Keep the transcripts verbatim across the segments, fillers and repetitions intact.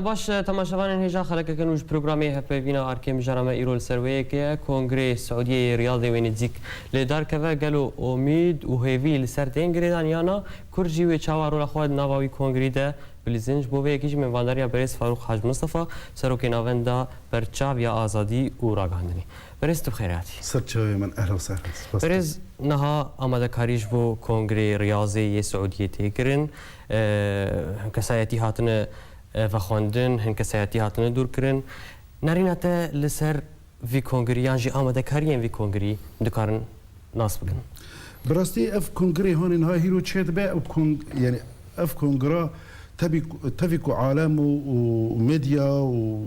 Baş, e, temaşevanên hêja xelekeke nû ji programê hevpeyvîna Arkê Mijara me îro li ser wê yekê ye. Kongrê Siûdiyê yê Riyadê wê nêzîk lê derkeve. Gelo omîd û hêvî li ser tên girêdan ya na? Kurd jî wê çawa rola xwe di nava wî kongrî de bilîzin? Ji bo vê yekê jî mêvandariya berêz Farûq Hacî Mistefa, serokê Navenda Berçav ya Azadî û Ragihandinê. Berêz, tu bi xêr hatî. Ser çavê min, ehla we sehla. Spas. Berêz, niha amadekarî ji bo kongrê Riyazê yê Siûdiyê tê kirin. E, kesayetî hatine, e, vexwendin, hin kesayetî hatine dûrkirin. Nerîna te li ser vî kongrî yan jî amadekariyên vî kongrî dikarin nas bikin? Bi rastî ev kongrê hanê niha hîro çêdibe, ev kon-, yani ev kongra tevî, tevî ku alem û, û medya û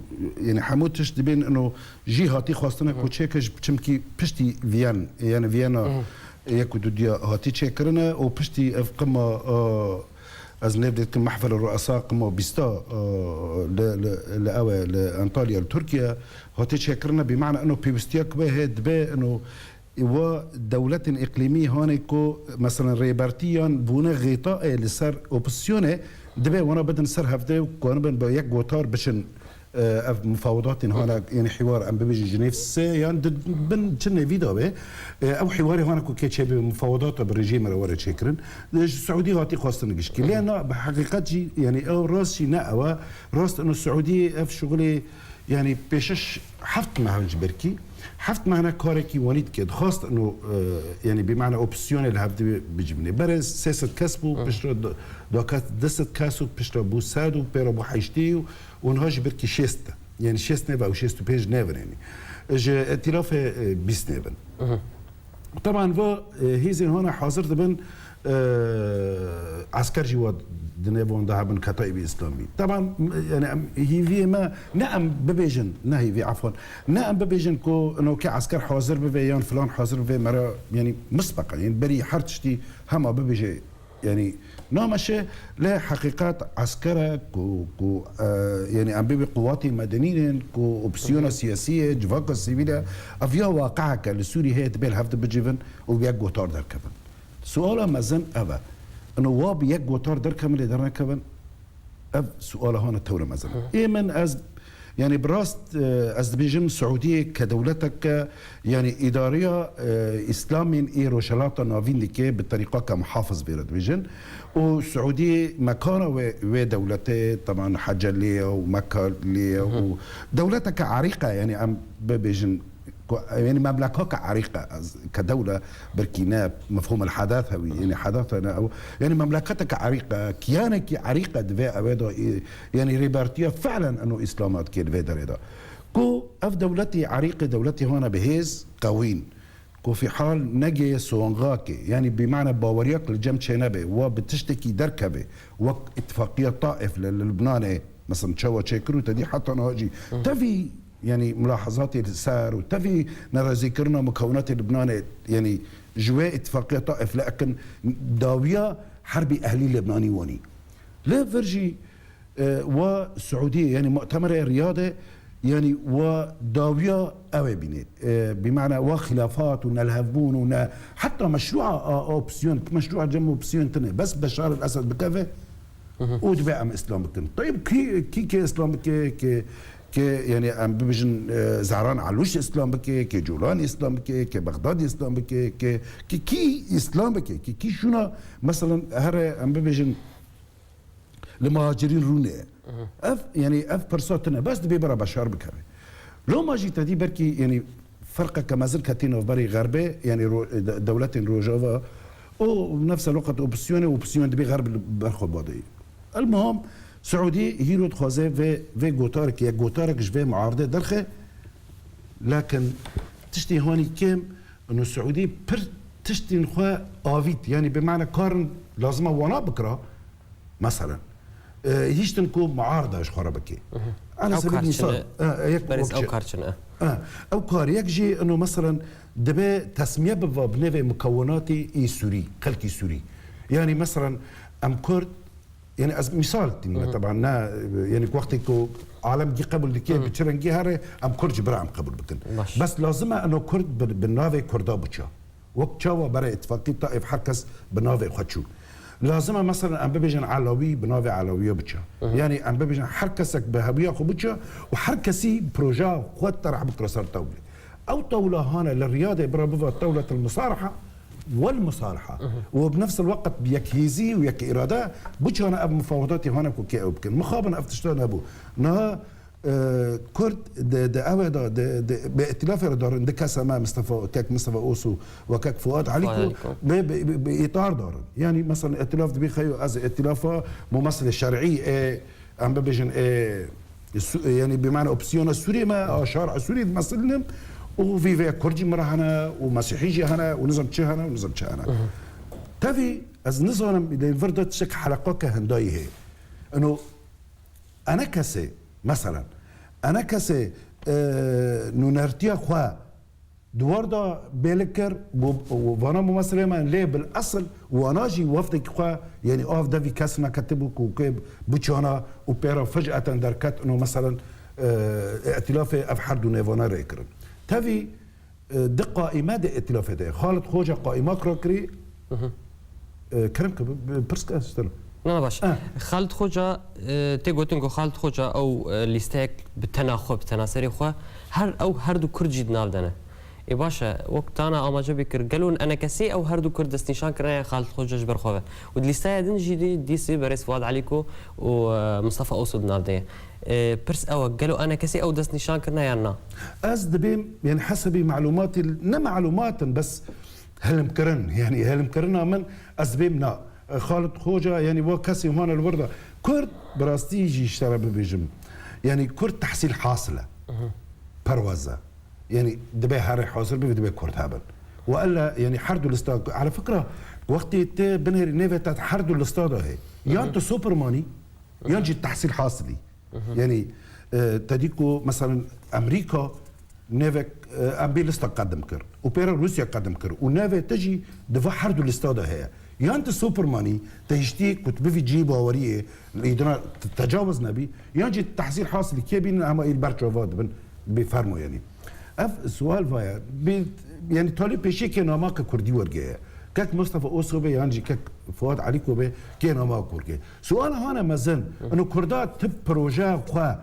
yani hemû tişt dibên ino jî hatî xwestine ku çêke ji, çimkî piştî Viyen, yani Viyena yek û du diya hatî çêkirine û piştî ev qima, e, ez nêv dikim Mehfel Ruesa qima bîsta, e, li, li, li ew e, li Antalya, li Tirkiye hatî çêkirine, bi mana ino pêwistiyek wê heye dibe ino wa dewletên îqlîmî hanê ku, meselen, rêbertî yan bûne xêta e li ser opozisyonê, dibe wana bidin ser hevdê û kanibin bi yek gotar biçin, e, ev mufawedatên hane, yani hîwar em bibêjin Jinêv sê, yan di bin çi nêvî de be, e, ew hîwarê hane ku kê çêbe mufawedata bi rejîmê re were çêkirin. E, ji Siûdî hatî xwestin gişkî. Lê na bi heqîqet jî, yani ew rast jî ne ew e. Rast ino Siûdî ev şixulê, yani pêşiş heft meh in ji berkî. Heft meh ne karekî wanî dike. Dixwast ino, e, yani bi mana opsiyonê li hevdî bicivîne. Berê sê sed kes bû, piştre da, da kes du sed kes û piştre bû sed û pê re bû heştê û û niha jî berkî şêst e. Yani şêst nebe û şêst û pênc nebe yani. Ji îtîlafê, e, bîst nebe. Teban va, e, hêzên hane hazir dibin, e, esker jî wa di nêv wan de hebin Ketaîbê Îslamî. Teban, yani em hîviyê me ne em bibêjin, ne hîvî, efwan, ne em bibêjin ku ino ke esker hazir bibe yan filan hazir bibe, me re, yani misbeqen, yani berî her tiştî hema bibêje, yani, nameşe, lê heqîqet esker e ku, ku, e, yani, em bê wî quwatê medenî ne, ku opsiyona siyasî ye, civaka sivîl e. Ev ya waqiheke li Sûrî heye, dibê li hev de bicivin û bi yek gotar derkevin. Suala mezin ev e. Ino wa bi yek gotar derkevin lê dernekevin? Ev suala hane tewre mezin. Ê min ez, yani bi rast, e, ez dibêjim Siûdiyê ke dewleteke, yani îdariya, e, Îslamên ê Rojhelata Navîn dike bi terîqake muhafiz vê re dibêjin. Û Siûdiyê mekana wê, wê dewletê, teban Hece lê ye û Meka lê ye û dewleteke erîq e, yani em bibêjin, ku, yani memlekake erîq e, ez, ke dewle berkî ne mefhûm el hedath hewî, yani hedath ne ew, yani memleketeke erîq e, kiyanekî erîq e, divê ew ê da, e, yani rêbertiya fi'len eno îslamat kê di vê derê de. Ku ev dewletî erîqê dewletî hane bi hêz qewîn, ku fîhal negê songa kê, yani bi mana baweriyak li cem çênebe, wa bi tiştekî derkeve, wek îtifaqiya Taif li, li Lubnanê, mesela çawa çêkir û tedî heta niha jî tevî yani mulahazatê li ser û tevî nerazîkirina mukawinatê Libnanê, yani ji wê îtifaqiya Taif li ekin dawiya herbî ehlî Libnanî wanî. Li vir jî, e, wa Siûdiyê, yani mu'temerê Riyadê, yani wa dawiya ew ê bînê. E, bi mana wa xilafat û nelhevbûn û ne, heta meşrûa a, a opsiyon, meşrûa cem opsiyon tine. Bes Beşar el Esed bikeve, û dibe em îslam bikin. Tayib, kî, kî, kê îslam bike, kê, kê, yani em bibêjin, e, Zehran Elûş îslam bike, kê Colanî îslam bike, kê Bexdadî îslam bike, kê, kê kî îslam bike, kê kî şûna, meselen, here em bibêjin li muhacirîn rûnê. Ev, yani ev pirsa tine, bes dibê bira Beşar bikeve. Loma jî tedî berkî, yani ferqeke mezin ketî navberî Xerbê, yani ro-, de-, dewletên Rojava û nefse loqet opsiyonê, opsiyon dibê Xerb li ber xwe badeyî. El muhim, Siûdî hîro dixwaze vê, vê gotarek, yek gotarek ji vê muaridê derxe, lakin tiştê hanî kêm, ino Siûdî pir tiştên xwe avît, yani bi mana karin lazima wana bikira, Meselen, e, hiştin ku muarda ji xwe re bike. Ala Ew sebîl kar misal, çi ne? E, e, yek Berêz, wek ew çi? Kar çi ne? E, ew kar yek jî ino, meselen, dibe tesmiye biva bi nêvê mukewinatê ê Sûrî, xelkî Sûrî. Yani, meselen, em Kurd, yani ez misal tînime, teban ne, yani wextê ku alem gî qebûl dike, bi çi rengî here, em Kurd ji bira em qebûl bikin. Baş. Bes lazim e ino Kurd bi, bi navê Kurda biça. Wek çawa berê îtifaqî Taif her kes bi navê xwe çû. Lazim e, mesela, em bibêjin Elewî bi navê Elewiya biçe. Yanî em bibêjin her kesek bi hewiya xwe biçe û her kesî projeya xwe terh bikire ser tewlê. Ew tewla hane li Riyadê bira biva tewletil musalaha wel musalaha. Û bi nefsil weqt bi yekhêzî û yek îrade biçane ev mufawedatê hane ku kê ew bikin. Mixabin ev tişta nebû. Niha, e, Kurd di, di ew de, di, di, bi îtilafê re darin, di kese me Mistefa, kek Mistefa Oso ve kek Fuat Elîko, Elîko. Bi, bi, bi, bi îtar darin. Yanî mesela îtilaf dibî xeyo ez îtilafa mumesilê şer'î, e, em bibêjin, e, Su-, yanî bi mana opsiyona Sûriyê me, a şar a Sûriyê dimesilnim û vî vê Kurd jî min re hene û Mesîhî jî hene û nizam çi hene û nizam çi hene. Tevî ez nizanim lê vir de tiştek heleqake hindayî heye. Ino ene kesê, meselen, ene kesê, e, nûnertiya xwe di war de bêlik kir, got, vana mumesilê me lê bil esil wana jî wefdekî xwe, yanî av devî kes neketibû ku kê biçana û pê re fec'eten derket, ino meselen, e, îtilafê ev her du nêvana rê kirin. Tevî, e, di qaîme de îtilafê de Xalid Xoca qaîmak rakirî, e, kerem ke bi, bi pirs ke ez tene. Na, na, baş. Eh. Xalid Xoca, e, tê gotin ku Xalid Xoca ew, e, lîsteyek bi tena xwe, bi tena serê xwe, her ew her du Kurd jî di nav de ne. Ê baş e, wek tana amaje bê kir, gelo enekesî ew her du Kurd destnîşan kirine ya Xalid Xoca ji ber xwe ve? Û di lîsteya din jî dî-, dîsî berêz Fuad Elîko û, e, Mistefa Oso di nav de ye. E, pirs ew e, gelo enekesî ew destnîşan kirine yan na? Ez dibêm, yanî hesebî malûmatî, ne malûmat in, bes hilmkirin, yanî hilmkirina min, ez dibêm na. E, Xalid Xoca, yanî wa kesê wan li wir de. Kurd, bi rastî jî ji te re bibêjim, yanî Kurd tehsîl hasil e. Perwaz e. Yanî dibe herê hazir bibe, dibe Kurd hebin. Wa ella, yanî her du lista, ala fikra, wextê te binêrî nêve te her du lista de hê. Yan tu Supermanî, yan jî tehsîl hasilî. Yanî, e, te dî ku, meselen, Amerîka nêvek, e, em bê lista qedim kir. Û pê re Rûsya qedim kir. Û navê te jî di va her du lista de heye. Yan tu Supermanî, te hiştî ku tu bivî cihê baweriyê, îdina te-, tecawuz nebî, yan jî tehsîl hasilî kê bînin, hema î li ber çava dibin, bê fermo yanî. Ev sual va ye. Bê, yanî talî pêşiyê kê namaka Kurdî wergeye. Kek Mustafa Oso be, yan jî kek Fuat Elîko be, kê namaka wergeye. Sual hane mezin, ino Kurda tip projeya xwe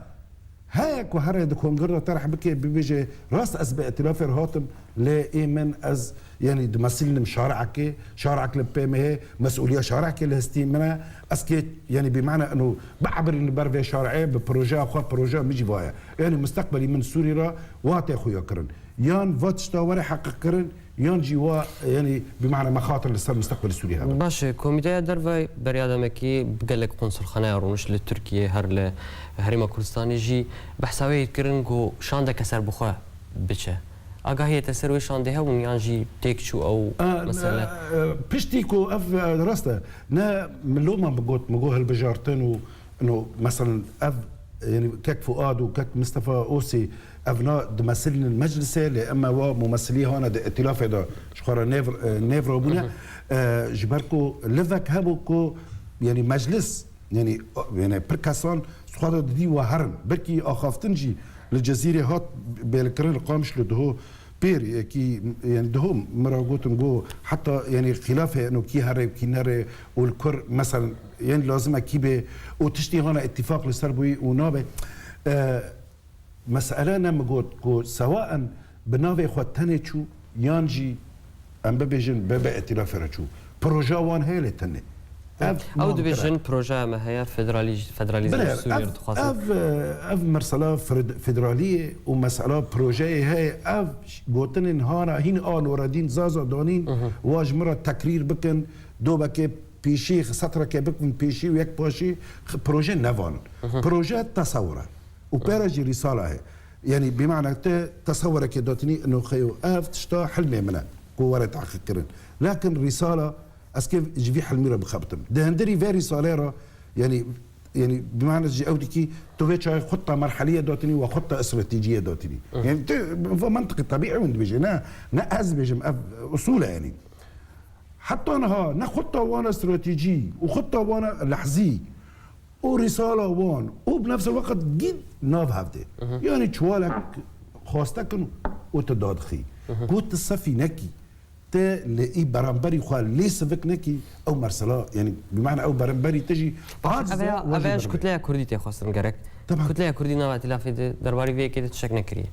heye ku here di kongir de terh bike, bibêje, rast ez bi îtilafê re hatim, lê ê min ez, yanî dimesilnim şarekê, şarek li pê me heye, mesûliya şarekê li hestî min e, ez kê, yanî bi mana ino biebirînim ber vê şarê, bi projeya xwe, projeya min jî va ye. Yanî misteqbelî min Sûrî re wa tê xuya kirin. Yan va tişta were heqîq kirin, yan jî wa, yanî, bi mana mexatir li ser misteqbelê Sûriyê hebe. Baş e, Komîteya Derve beriya demekî bi gelek konsulxaneya rûnişt li Tirkiyê, her li Herêma Kurdistanê jî behsa wê yê kirin ku şandeke serbixwe biçe. Agahiyê te ser wê şandê hebûn yan jî têk çû ew A, mesele? E, piştî ku ev, e, rast e, ne min loma min got, min got hilbijartin û Ino, meselen, ev, yanî, kek Fuad û kek Mistefa Osî, ev na dimesilînin meclisê, lê em e wa mumesilî hane di îtilafê de ji xwe re nêv, e, nêv rabûne. E, ji ber ku livek hebû ku, yanî, meclis, yanî, yanî, pir kesan ji xwe re didî wa herin. Belkî axaftin jî li Cezîrê hat bêlikirin, li Qamişlo diho pêr, yekî, yanî, diho min re gotin, got, heta, yanî, xîlafê ino kî here û kî nere û li kur, meselen, yanî, lazim e kî bê û tiştî hana îtîfaq li ser bûyî û nabe. E, mesele ne min got ku sewaen bi navê xwe tenê çû yan jî em bibêjin be, be îtîlafê re çû. Projeya wan heye lê tenê. Ev Ew dibêjin projeya me heye, federalî-, federalîzm Bine, Sûriyê ev, dixwazin. Ev, e, ev mesela fred-, federaliyê û mesela projeyê heye, ev gotinên hana hîn a Nuredîn Zaza danîn, wa ji min re tekrîr bikin, dobekê pêşî, setreke bikin pêşî û yek paşî, x-, proje nevanin. Proje tesewur e. Û pê re jî rîsala heye. Yanî, bi mana te tesewurekê datinî, ino xeyo ev tişta hilmê min e, ku were tehqîq kirin. Lakin rîsala, ez kê ji vî hilmî re bixebitim. Di hindirî vê rîsalê re, yanî, yanî, bi mana jî ew dikî, tu vê çayê xutta merheliyê datinî, we xutta stratejiyê datinî. Yanî, tu, bi mantiqî tebîî hûn dibêje, ne, ne ez dibêjim, ev usul e, yanî. Heta niha ne xutta wana stratejî û xutta wana lehzî û rîsala wan û bi nefs el weqt gîn nav hevdê. Yanî çuwalek xwaste kin û tu dadixî. Ku tu sefî nekî. te li î beramberî xwe lê sivik nekî, ew mersela, yanî bi mane ew beramberî te jî aciz e, Ev ya, we ev jî ya ji berbe. Kutleya Kurdî tê xwestin gerek. Taban. Kutleya Kurdî nava îtilafê de derbarî vê yekê de tiştek nekiriye.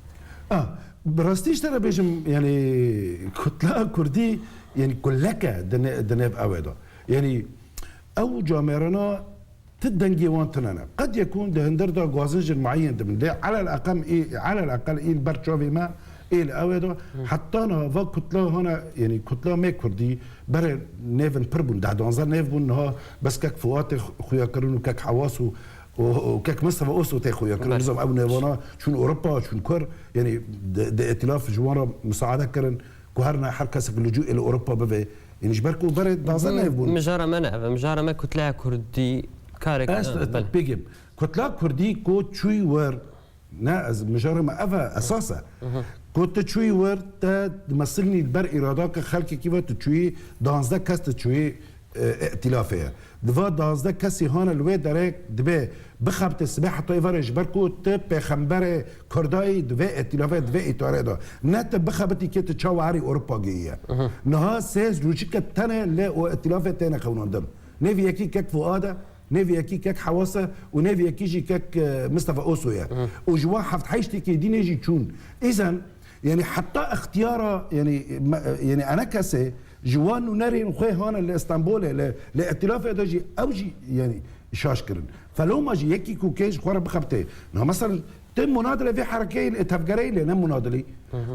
Ah, bi rastî ji te re bêjim, yanî Kutleya Kurdî, yanî kuleke di ne-, di nêv ew e de. Yanî ew camêrana ti dengê wan tune ne. Qet yekûn di hindir de gazin jin mueyen dibin. Lê elel eqem ê, elel eqel ê li ber çavê me ê li ew ê de. Heta niha va kutla hane, yanî kutla me kurdî berê nêvin pir bûn. Deh danzdeh nêv bûn niha bes kek Fuatê xuya kirin û kek Hewas û, û, û kek Mistefa Oso tê xuya kirin. Belê. Nizam ew nêvana çûn Ewropa, çûn kur, yanî di, di îtilaf ji wan re musaade kirin. Ku her ne her kesek licû li Ewropa bibe. Yanî ji ber ku berê daze nêv bûn. Mijara me ne ev e. Mijara me kutleya Kurdî karek, Ez, ha, ez belê. Pêkim. Kutla Kurdî ku çûyî wir, ne ez, mijara me ev e, esas e. Ku tu çûyî wir, te dimesilnî li ber îradake xelkekî ve tu çûyî, danzdeh kes tu çûyî, e, îtilafê ye. Di va danzdeh kesî hane li wê derê dibe bixebite sibê heta êvarê ji ber ku tu pêxemberê Kurda yî di vê îtilafê, di vê îtarê de. Ne tu bixebitî kê tu çawa herî Ewropa gihiye. Niha sê lojîke tenê lê û îtilafê têne xewnandin. Nêvî yekî kek Fuad e, nêvî yekî kek Hewas e û nêvî yekî jî kek, e, Mistefa Oso ye. Û ji wan heft heştêkê dînê jî çûn. Îzen, yanî heta îxtiyara, yanî, me, yanî enekesê ji wan nûnerên xwe hane li Stenbolê, li, li îtilafê de jî ew jî, yanî, şaş kirin. Feloma jî yekî ku kê ji xwe re bixebitê. Na, meselen, ti munadilê vê herekeyê li tevgereyê lê ne munadilî.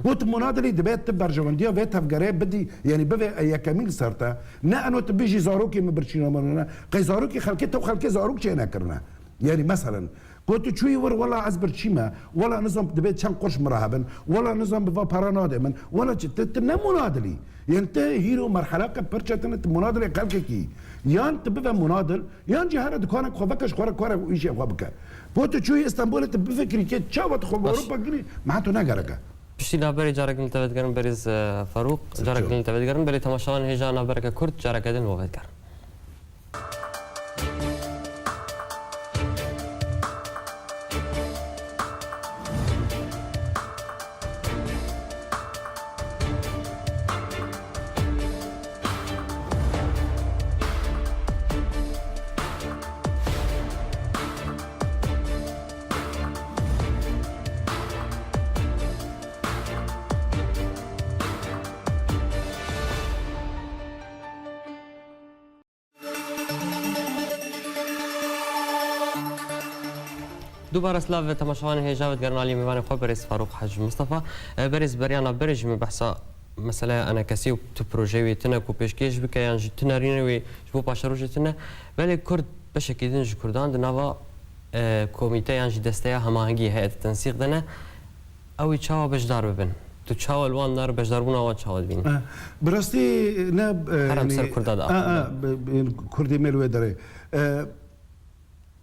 Got munadilî dibe ti berjewendiya vê tevgerê bidî, yanî bivê yekemîn li ser te. Ne eno tu bijî zarokê min birçîna min ne. Qey zarokê xelkê tew xelkê zarok çê nekirine. Yanî meselen, Got tu çûyî wir, wela ez birçî me, wela nizam dibe çend qurş min re hebin, wela nizam bi va para nade min, wela çi, tu, tu ne munadilî. Yanî tu hîro merhelake pir çetin e, tu munadilê xelkekî. Yan tu bive munadil, yan jî here dikanek xwe veke ji xwe re kare û îşê xwe bike. Got tu çûyî Stenbolê tu bifikirî kê çawa tu xwe bi Ewropa girî, me tu ne gerek e. Piştî navberê carek din li te vedigerin berêz, e, Farûq, carek din li te vedigerin, belê temaşevanên hêja navbereke kurt, careke din li we vedigerin. Dubare silav ve temaşevanên hêja ve digerin aliyê mêvanê xwe berêz Farûq Hec Mustafa. E, berêz beriya navberê jî min behsa meseleya enekesî û tu projeyê wê tune ku pêşkêş bike yan jî tu nerînê wê ji bo paşerojê tune. Belê Kurd beşekî din ji Kurdan di nava, e, komîte yan jî desteya hemahengî heyet tensîq de ne. Ew ê çawa beşdar bibin? Tu çawa li wan nar beşdarbûna wan çawa dibînî? Eh, bi rastî ne, eh, Herem yanî, ser Kurda da. Eh, eh, bi, bi, Kurdê me li wê derê. Eh,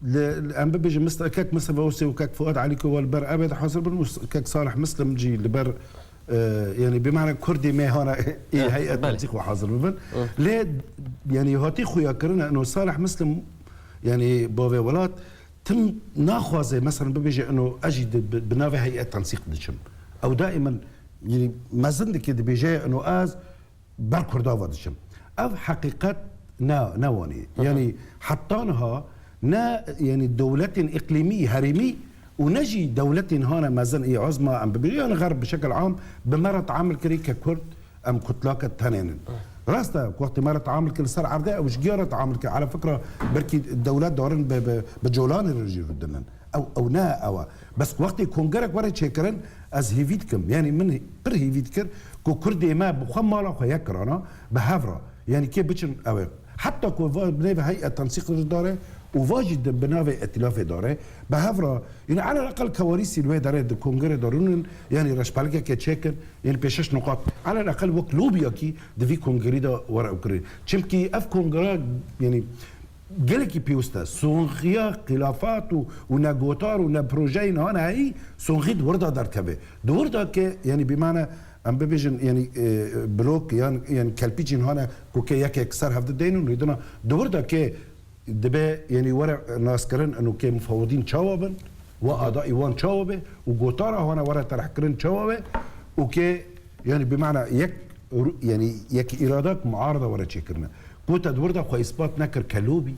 li, li, em bibêjin Mist-, kek Mistefa Osê û kek Fuad Elî ku we li ber ev ê de hazir bin û s-, kek Salih Muslim jî li ber, eh, yanî bi mane Kurdê me hana ê Eh, heyet belê. Tensîq xwe hazir bibin. Eh. Lê yanî hatî xuya kirin eno Salih Muslim yanî bavê welat Tim naxwaze, mesela bibêje, ino ez jî di, bi, bi navê heyet tensîq diçim. Ew daîmen, yanî mezin dike dibêje, ino ez ber Kurda ve diçim. Ev heqîqet ne, ne wanî. Hı hı. Yanî heta niha ne, yanî dewletên îqlîmî, herêmî û ne jî dewletên hane mezin ê ezma em bibêje, yanî xerb bi şekil am bi me re teamul kirî ke Kurd Em kutlake tenê nin. Rast e, ku wextê me re teamul kir li ser erdê, ew ji giya re teamul kir. Ala fikra, belkî dewlet darin bi, bi, bi colanê re jî rûdinin. Ew, ew ne ew e. Bes ku wextê kongerek were çêkirin, ez hêvî dikim. Yanî min pir hêvî dikir ku Kurdê me bi xwe mala xwe yek kirana, bi hev re. Yanî kê biçin ew ê. Heta ku va bi nêve heyet tensîq jî dare û va jî di bi navê îtîlafê dare, bi hev re, yanî alel eqel kewarîsî li wê derê di kongerê de rûnin, yanî reşbelikeke çêkin, yanî pêşeş nuqat, alel eqel wek lobiyekî di vî kongerî de were ew kirin. Çimkî ev kongera, yanî gelekî pêwist e. Sonxiya xilafat û, û ne gotar û ne projeyên han heyî, sonxî di wir de derkeve. Di wir de ke, yanî bîmane, em bibêjin, yanî, e, blok yan, yan kelpîcên hane ku ke yekek ser hevdi deynin û hêdina di wir de ke dibe, yanî were naskirin û ke mufawidîn çawa bin, wa adayî wan çawa be û gotara hane were terehkirin çawa be û ke, yanî bimana yek Ru-, yanî yek îradak muarada were çêkirine. Ku te di wir de xwe îspat nekir ke lobî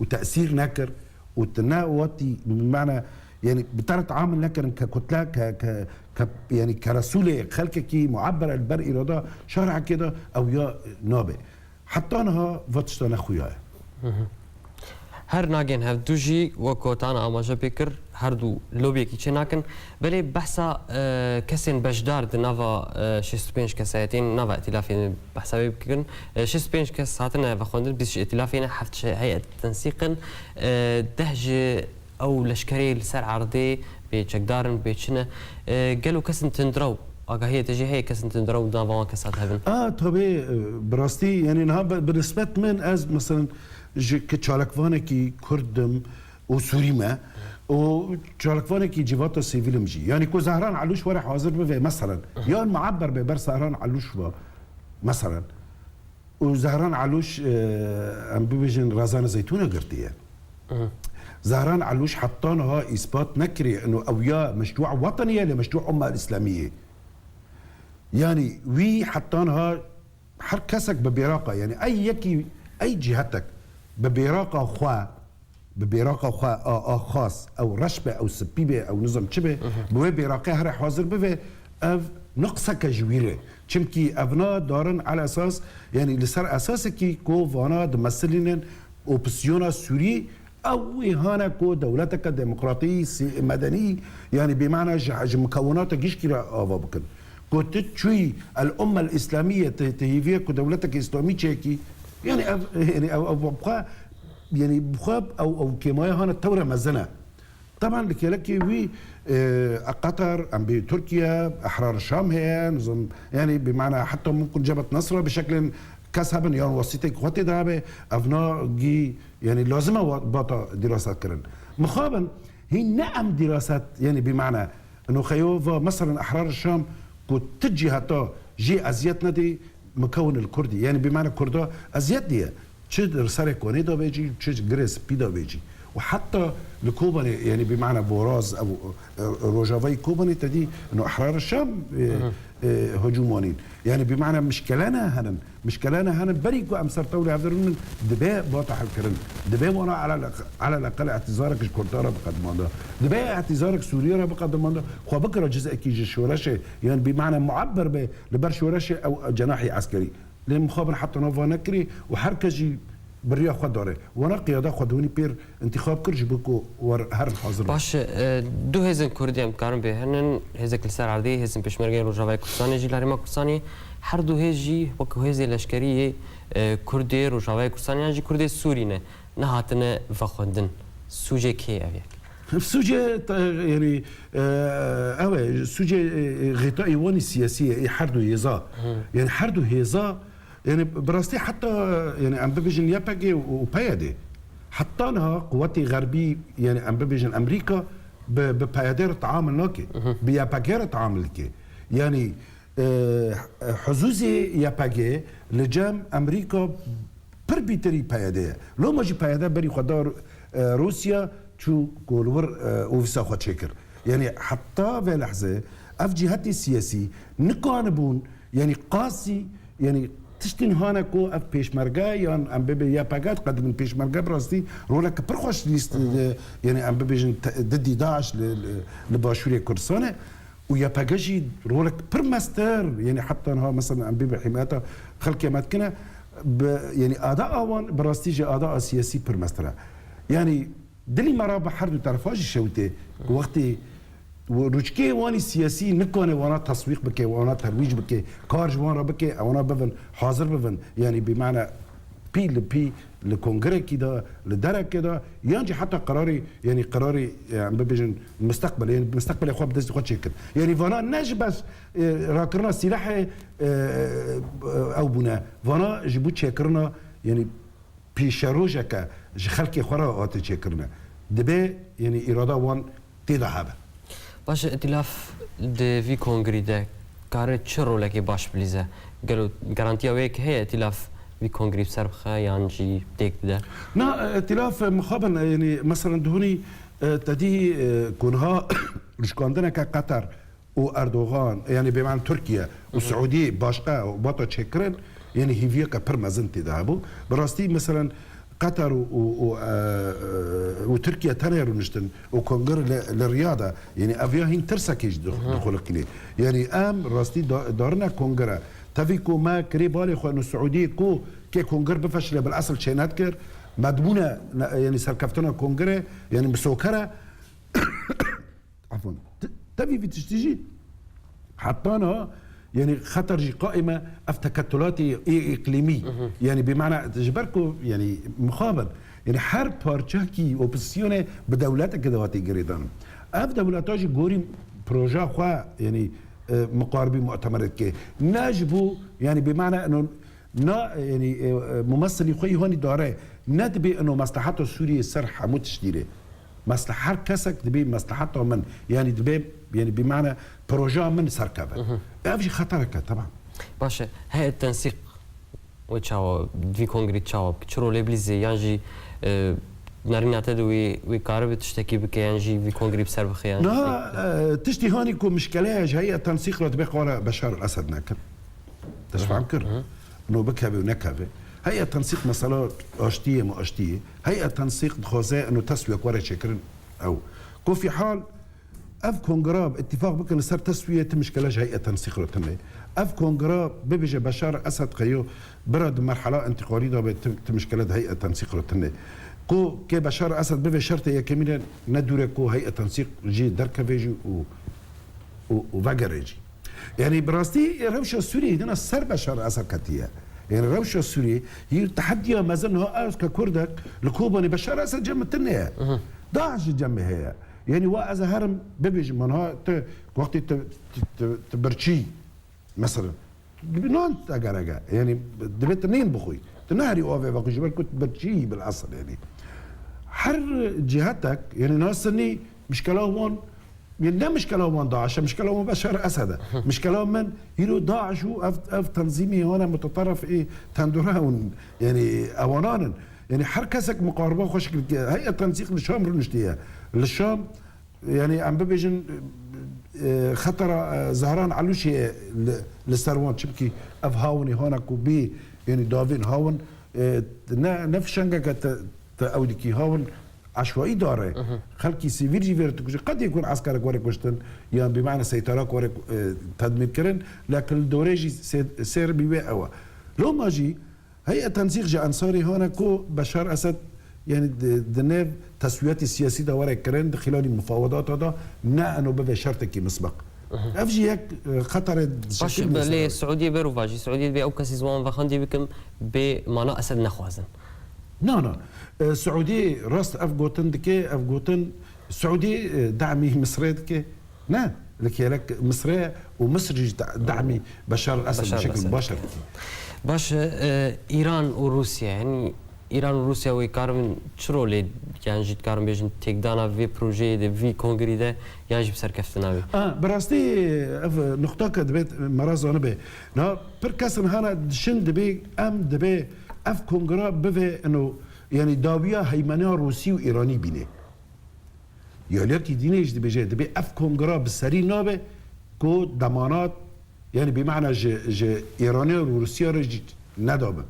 û tesîr nekir û tu ne wetî, bi mana, yanî bi te re teamil nekirin ke kutle, ke, ke, ke, yanî ke resûlê xelkekî muebber li ber îrada şarekê de ew ya nabe. Heta niha va tişta nexuyaye. Her nagên hevdu jî wek ku te amaje pê kir, her du lobiyekî çê nakin. Belê behsa, e, kesên beşdar di nava, e, şêst û pênc kesayetên nava îtîlafê behsa wê bikin. E, şêst û pênc kes hatine vexwendin, bîst ji îtîlafê ne, heft ji heyet tensîq in. E, deh ji ew leşkerê li ser erdê bê çekdar in, bê çi ne. E, gelo kesên tundrew, agahiyê te jî heye kesên tundrew di nava wan kesa de hebin? A, tabii, e, bi rastî, yanî niha bi, bi nisbet min ez, meselen, ji ki çalakvanekî Kurd im û Sûrî me û çalakvanekî civata sivîl im jî. Yanî ku Zehran Elûş were hazir bive, meselen, yan muebber be ber Zehran Elûş ve, meselen. Û Zehran Elûş, e, em bibêjin, rezana zeytûna girtiye. Zehran Elûş heta niha îspat nekiriye ino ew ya meşrûa wetenî ye lê meşrûa umma îslamî ye. Yanî wî heta niha her kesek bi bêraqa, yanî ey yekî, ey cîhetek bi bêraqa xwe, bi bêraqa xwe a, a xas, ew reş be, ew spî be, ew nizam çi be, bi wê bêraqê here hazir bibe, ev nuqseke ji wî re. Çimkî evna darin ala esas, yanî li ser esasekî ku vana dimesilînin opozîsyona Sûrî, ew wê hane ku dewleteke demokratî, sî-, medenî, yanî bi mana ji, ji mukewinata gişkî re ava bikin. Ku tu çûyî El Ummel Îslamî ye, tu, tu hêviye ku dewleteke îslamî çêkî, yanî ev, yanî ew, ew bi xwe, yanî bi xwe ew, ew kêmaya hane tewre mezin e. Taban li kêlekê wî, e, Qatar, em bê Tirkiye, Ehrar Şam heye, nizam, yanî bi mana heta mumkin Cebhet Nesra bi şeklên kes hebin yan wasîtek xwe tê de hebe, evna gî, yanî lazim e wa-, bata dîrasa kirin. Mixabin, hîn ne em dîraset, yanî bi mana, ino xeyo va, meselen, Ehrar Şam ku ti cîheta jê eziyet nedê, mukewin il Kurdî. Yanî bi mana Kurda eziyet diye. Çi li serê konê de bê cî, çi girê spî de bê cî. Û heta li Kobanê, yanî bi mana Boraz, ew, e, rojavayî Kobanê te dî, ino Ehrar Şam, e, e, hicûm wanîn. Yanî bi mana mişkele ne henin. Mişkele ne henin. Berî ku em ser tewrê hevdirin min dibe bata hevkirin. Dibe wana ala, ala leqel îtîzarek ji Kurda re biqediman de. Dibe îtîzarek Sûriye re biqediman de. Xwe bikira cizekî ji şoreşê. Yanî bi mana muebber be li ber şoreşê ew cenahî eskerî. Lê mixabin heta niha va nekirî û her kes jî bi riya xwe dare. Wana qiyada xwedihûnî pêr întîxab kir ji bo ku wer herin hazir bin. Baş e, du hêzên Kurdî em dikarin bê henin, hêzek li ser erdê, hêzên Pêşmergeyên Rojavayê Kurdistanê jî li Herêma Kurdistanê, her du hêz jî wek hêzê leşkerî yê, e, Kurdê Rojavayê Kurdistanê yan jî Kurdê Sûrî ne, nehatine vexwendin. Sûcê kê ye ev yek? Sûcê, te-, yanî, e, ew e, sûcê, e, e, xêta îwanî siyasî ye, ê her du hêza. Yanî her du hêza, yanî bi rastî heta, yanî em bibêjin Y P G û, û P Y D. Heta niha quwetê xerbî, yanî em bibêjin Amerîka bi, bi P Y D re teamil nake. Bi Y P G re teamil dike. Yanî, e, huzûzê Y P G li cem Amerîka pir bîtirî P Y D ye. Loma jî P Y D berî xwe da, e, Rûsya, çû ku li wir, e, ofîsa xwe çêkir. Yanî heta vê lehzê ev cîhetê siyasî nikanibûn, yanî qasî, yanî tiştên hane ku ev pêşmerge yan em bibê Y P G diqedibin, pêşmerge bi rastî roleke pir xweş lîst, e, yanî em bibêjin te-, didî DAIŞ li, li, li Başûrê Kurdistanê. Û Y P G jî rolek pir mestir, yanî heta niha, mesela, em bê bi hîmayeta xelkê me dikine, bi, yanî ada a wan bi rastî ji ada a siyasî pir mestir e. Yanî dilî me re bi her du terefa jî şewitê ku wextê rûçkê wanî siyasî nikane wana teswîq bike, wana terwîc bike, kar ji wan re bike, ewana bibin, hazir bibin. Yanî bi mana pî li pî li kongrekî de, li derekê de, yan jî heta qerarê, yanî qerarê, e, em bibêjin, misteqbel, yanî misteqbelê xwe bi destê xwe çêkin. Yanî vana ne ji bes, e, rakirina sîlehê, e, e, ew bûne. Vana ji bo çêkirina, yanî pêşerojeke ji xelkê xwe re hate çêkirine. Dibe, yanî îrada wan tê de hebe. Baş e, îtîlaf di vî kongrî de kare çi rolekê baş bilîze? Gelo garantiya wê yekê heye îtîlaf vî kongrî bi ser bixe yan jî têk bide? Na, e, îtîlaf, e, mixabin, e, yanî, meselen, dihûnî, e, te dî, e, ku niha rişkandineke Qeter û Erdogan, yanî bêman Tirkiye û Siûdiyê başqa bata çêkirin, yanî hîviyeke pir mezin tê de hebû. Bi rastî, meselen, Qeter û, û, û, e, e, û Tirkiye tenê rûniştin û kongre li, li Riyada, yanî ev ya hîn tirsekê jî dix-, dixuliqînê. Yanî em rastî da-, darine kongre. Tevî ku me kirê balê xwe û Siûdiyê ku kê kongre bifeşile bil esil çênedikir, me dibûne ne-, yanî serkeftina kongre, yanî misokere, Efwan. Te-, tevî vî tiştî jî heta niha, yanî xeter jî qaîm e, ev teketulatê ê îqlîmî. Yanî bi mana, ji ber ku, yanî mixabin, yanî her parçekî opozisyonê bi dewleteke de hatî girêdan. Ev dewleta jî gorî proja xwe, yanî, e, miqarbî mu'temer dike. Ne ji bo, yanî bi mana eno na, yanî, e, e, mumesilî xwe yî honî dare. Ne dibê eno mesleheta Sûriyê ser hemû tiştî rê. Mesle-, her kesek dibê mesleheta min, yanî dibê, yanî bi mana projeya min serkeve. Ev jî xetereke, teban. Baş e, heyet tensîq wê çawa, di vî kongrî çawa bike? Çi rolê bilîzê? Yan jî, e, nerîna te de wê, wê karibe tiştekî bike, yan jî vî kongrî bi ser bixe, yan jî Niha, tiştekî bike? E, tiştî hanî ku mişkele ye ji heyet tensîq re dibê qala Beşar Esed nekin. Te ji fehm kir? No bikeve û nekeve. Heyet tensîq mesela aştiyê mi aştiyê. Heyet tensîq dixwaze eno teswiyek were çêkirin ew. Ku fîhal ev kongra bi îtîfaq bikin li ser teswiyê, ti mişkele ji heyet tensîq re tune. Ev kongra bibêje Beşar Esed qeyo bira di merhela întîqalî de be, ti, ti mişkele di heyet tensîq re tune. Ku kê Beşar Esed bibe şertê yekemîn e, ne dûr e ku heyet tensîq jî derkeve jî û, û, û vegere jî. Yanî bi rastî rewşa Sûriyeyê dina ser Beşar Esed ketiye. Yanî rewşa Sûriyê hîr tehediya mezin niha ew ke Kurdek li Kobanê Beşar Esed cem tune ye. DAIŞ jî cemê heye. Yanî wa ez ê herim bibêjim, man ha tu wextê tu, tu, tu, tu birçî, mesela, dibê nan te gerek e. Yanî dibê tu nên bixwî. Tu neherî avê vexwî ji ber ku tu birçî bil esil yanî. Her cihetek, yanî na Sinnî mişkela wan, yanî ne mişkela wan DAIŞ e, mişkela wan Beşar Esed e. Mişkela min hîro DAIŞ û ev, ev tenzîmê hane muteterif ê tendure hûn, yanî ewanan in. Yanî her kesek muqariba xwe şikil dike. Heyet tensîq li Şam rûniştiye. Li Şam, yanî em bibêjin, e, xetera, e, Zehran Elûşê ye li, li ser wan, çimkî ev hawinê hane ku bê, yanî davên hawin, e, ne, ne fişengeke te, te ew dikî hawin eşwayî dare. Xelkî sivîl jî vê re dikuje. Qet yek hûn eskerek were kuştin, yan bi mane seytarak were, e, tedmîr kirin, lek li dorê jî sê-, sêr bî wê ew e. Loma jî, Heyet tensîq ji ensarê hane ku Beşar Esed, yanî di, di nêv teswiyatê siyasî de were kirin, di xîlalî mufawedata de ne eno bibe şertekî misbeq. Ev jî yek, e, xetere Baş, şekil lê mesele. Siûdiyê ber û vajî, Siûdiyê dibê ew kesî ziwan vexwendî bikim, bê mana Esed nexwazin. Na, na. E, Siûdiyê rast ev gotin dike, ev gotin Siûdiyê, e, demî Misrê dike. Ne, li kêlek Misrê û Misr jî da-, demî Beşar Esed bi Beşar şekil Esed. Baş e. Baş e, e, Îran û Rûsya, yanî Îran û Rûsya wê karibin çi rolê, yan jî dikarin bêjin têkdana vê projeyê de, vî kongrî de, yan jî bi serkeftina wê? A, bi rastî ev nuqtake dibê me re zanibe. Na, pir kesin hana dişin dibê, em dibê ev kongra bive ino, yanî dawiya heymeneya Rûsî û Îranî bîne. Ya lêkî dînê jî dibêje, dibê ev kongra bi serî nabe ku demanat, yanî bi mana ji, ji Îranê û Rûsya re jî nedabin.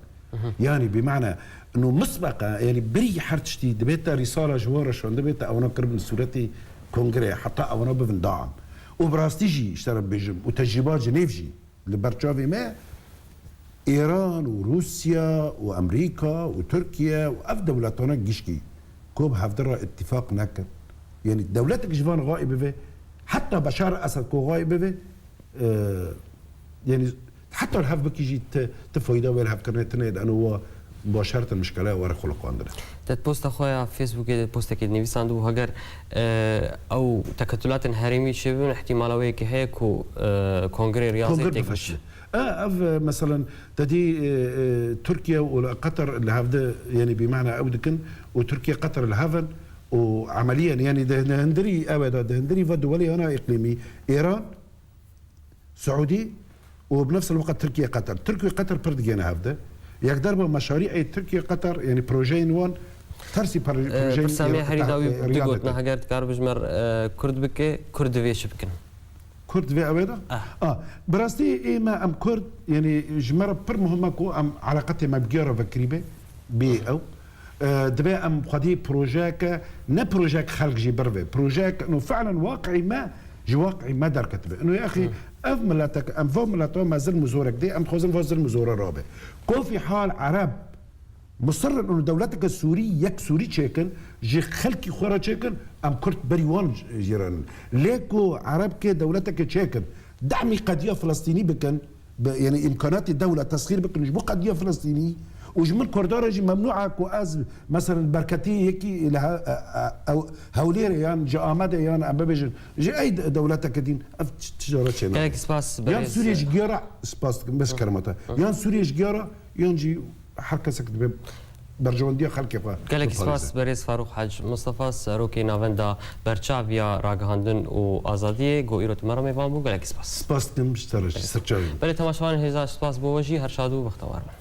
Yanî bi mana ino misbeqa, yanî birî her tiştî dibête rîsala ji wan re şandibête, ewana kiribin sûretê kongrê, heta ewana bibin daan. Û bi rastî jî, ji te re bibêjim, û tecrîba Cinêv jî, Li ber çavê me, Îran û Rûsya û Amerîka û Tirkiye û ev dewletana gişkî ku bi hevdi re îtîfaq nekin. Yanî dewletek ji van xayî bibe, heta Beşar Esed ku xayî bibe, e, yanî heta li hev bikî jî ti, ti fayda wê li hevkirinê tine de, eno wa Başertin mişkeleya were xuliqandine. Te di posta xwe ya Facebookê de postekê dinivîsandibû, heger, e, ew teketulatên herêmî çêbibin, ihtimala wê yekê heye ku, e, Kongrê Riyazê Kongre têk bifeşile. E, ev, e, meselen, te dî, e, e, Tirkiye û Qeter li hevde, yanî bi mana ew dikin û Tirkiye Qeter li hev in û emeliyen, yanî di, di hundirî ew e de, di hundirî ve duwelê hana îqlîmî, Îran, Siûdî û bi nefs el-weqt Tirkiye, Qeter. Tirk û Qeter pir digihêne hevde. Yekdarba meşarî'ê Tirkiye, Qeter, yanî projeyên wan tersî per-, Ee, projeyên pirsa me herî dawî Riyadê gotina, te. Heger dikar bi ji me re, e, kurt bike, kurd divê çi bikin? Kurd vê ewê de? Ah. Ah, bi rastî ê me em Kurd, yanî ji me re pir muhim e ku em eleqetê me bi giya re vekirî be, bê ew. E, divê em xwedî projeyeke, ne projeyek xelk jî birve, projeyek ino fi'len waqî me, ji waqî me derketibe. Ino ya exî, ev miletek, em va mileta me zilm û zorek dê, em dixwazin va zilm û zora rabe. Kofî hal Ereb, Musirrin û dewleteke Sûrî, yek Sûrî çêkin, ji xelkî xwe re çêkin, em Kurd berî wan jî re nin. Lê ku Erebkê dewleteke çêkin, dehmî qediya Filistînî bikin, bi, yanî îmkanatê dewlet tesxîr bikin ji bo qediya Filistînî û ji min Kurda re jî memnû e ku ez, meselen, berketî yekî li he-, e, e, ew, Hewlêrê yan ji Amedê yan em bibêjin, ji ey de-, dewleteke dîn, ev ti-, tijara çênabe. Gelek spas, Yan berêz. Sûriye ji giya re, spas dikim, bes kerema te. Yan Sûriye ji giya re, yan jî her kesek dibe berjewendiya xelkê xwe Gelek biparêze. Spas, berêz Farûq Hec Mistefa, serokê Navenda Berçaviya Ragihandin û Azadiyê, ku îro tu me re mêvan bû. Gelek spas. Spas dikim ji te re jî. Serçavî. Belê, temaşevanên hêza, spas bo we jî, her şad û bextewar bin.